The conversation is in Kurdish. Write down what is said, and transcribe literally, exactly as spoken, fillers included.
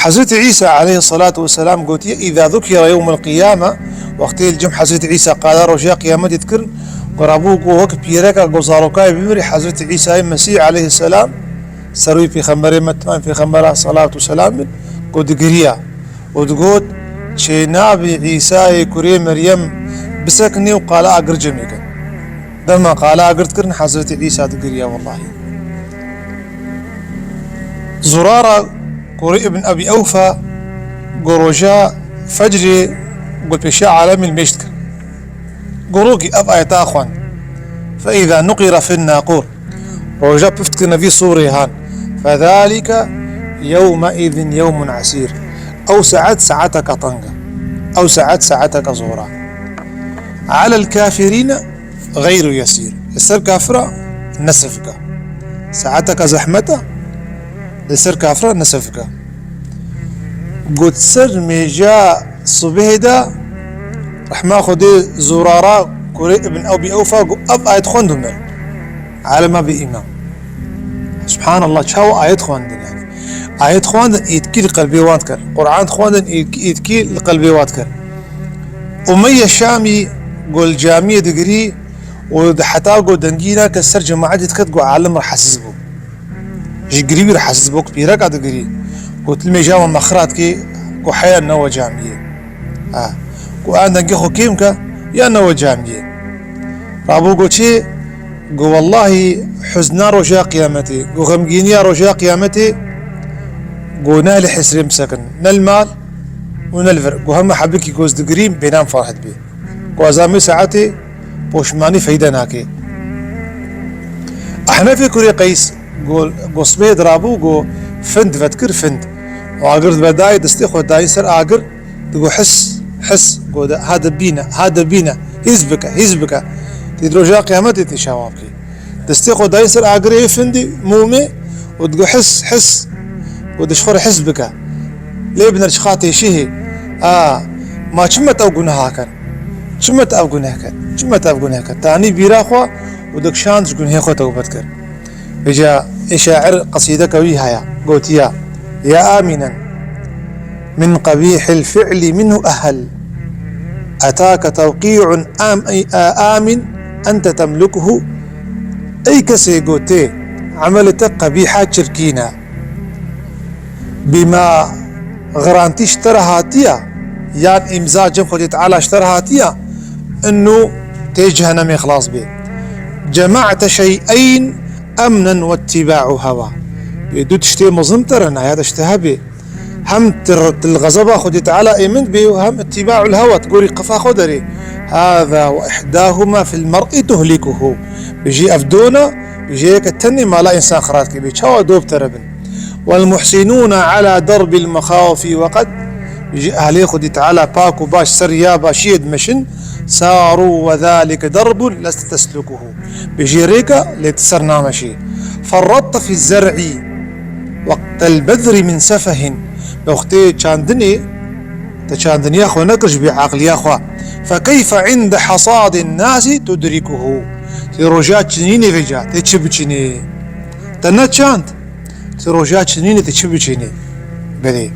Hezretî Îsa aleyhisselatu vesselam gotiye, "Îza zukira yewmul qiyame", wextê li cem Hezretî Îsa qala roja qiyametê dikirin, got rabû ku wek pîreka ku zarokayê bimirî, Hezretî Îsayê Mesîh aleyhisselam, ser wî pêxemberê me, temam pêxembera salatu selam bin, ku digiriya û digot, "Çênabî Îsayê kurê Meryem bisekinê û qala agir cemê ke." Dema qala agir dikirin, Hezretî Îsa digiriya, wellahî. Zurara kurê Ibn Ebî Ewfa got roja fecrê got pêşiya alemî li mêj dikir. Got rokî ev ayeta xwend. فإذا نقر في الناقور. Roja pif dikirine vî sûrê han. فذلك يومئذ يوم عسير. Ew saet saeteke teng e. Ew saet saeteke zor e. على الكافرين غير يسير. Li ser kafira ne sivik e. Saeteke zehmet e. Li ser kafira ne sivik e. Got ser mêja sibehê de rehma Xwedê Zurara kurê Ibn Ebî Ewfa got ev ayet xwend û mir. Alema bî îman. Subhanallah, çawa ayet xwendin yani. Ayet xwendin êtkî li qelbê wan dikir. Quran xwendin êtkî, êtkî li qelbê wan dikir. Umeyye Şamî got li camiyê digirî û di heta got dengî nake ser cemaetê diket got alim rehesiz bû. Ji girî wî rehesiz bû, ku pîreka digirî. Got li mêja me mexra dikê ku heya newe camiyê. Ha. Ku an dengê xwe kêm ke ya newe camiyê. Rabû got çi? Got wellahî huzna roja qiyametê, got xemgîniya roja qiyametê, got ne li hesrê bisekin, ne li mal û ne li vir. Got hema hebikî ku ez digirîm bênan ferhet bê. Got ez amê saetê poşmanî feyde nake. Ehnefê kurê Qeys got, got sibê dirabû, got find vedikir find. Û agir vedayê destê xwe dayî ser agir, digot his, his, got de, ha de bîne, ha de bîne, hîs bike, hîs bike. Tê di roja qiyametê tê şawa bikê. Destê xwe dayî ser agirê findî, mûmê, û digot his, his. Got de ji xwe re his bike. Lê binir çiqa têşihê. A, ma çi me te ew guneha kir? Çi me te ev guneh kir? Çi me te ev guneh kir? Tanî bîra xwe û dikşand ji gunhê xwe tewbe dikir. Vêca ê şair qesîdeke wî heye, gotiya, يا آمنا من قبيح الفعل منه أهل أتاك توقيع آم-، آمن أنت تملكه. Ey kesê got tê, emelê te qebîha çirkîn e. Bîma xirantî ji te re hatiye, yan îmza cem Xwedê Teala ji te re hatiye, inû tê cehenemê xilas bê. جمعت شيئين أمنا واتباع هوى. Bê du tiştê mezin te re ne, ya de ji te hebê. Hem til, til xezeba Xwedê Teala êmin bê û hem اتباع الهوى, ti gorî qefa xwe derê. هذا وإحداهما في المرء تهلكه. Bijî ev dona, bijî yeke tenê mala însan xirat kê bê. Çawa do bi te re bin? والمحسنون على درب المخاوف وقد, ji ehlê Xwedî Teala pak û baş ser ya başiyê dimeşin, ساروا وذلك درب لست تسلكه. Bi jê rêka lê tu ser nameşî. فرطت في الزرع وقت البذر من سفه. Wextê çandinê, te çandiniya xwe nekir ji bê aqliya xwe. فكيف عند حصاد الناس تدركه. Tê roja çinînê vêca, tê çi biçînê? Te neçand. Ti roja çinînê ti çi biçînê? Belê.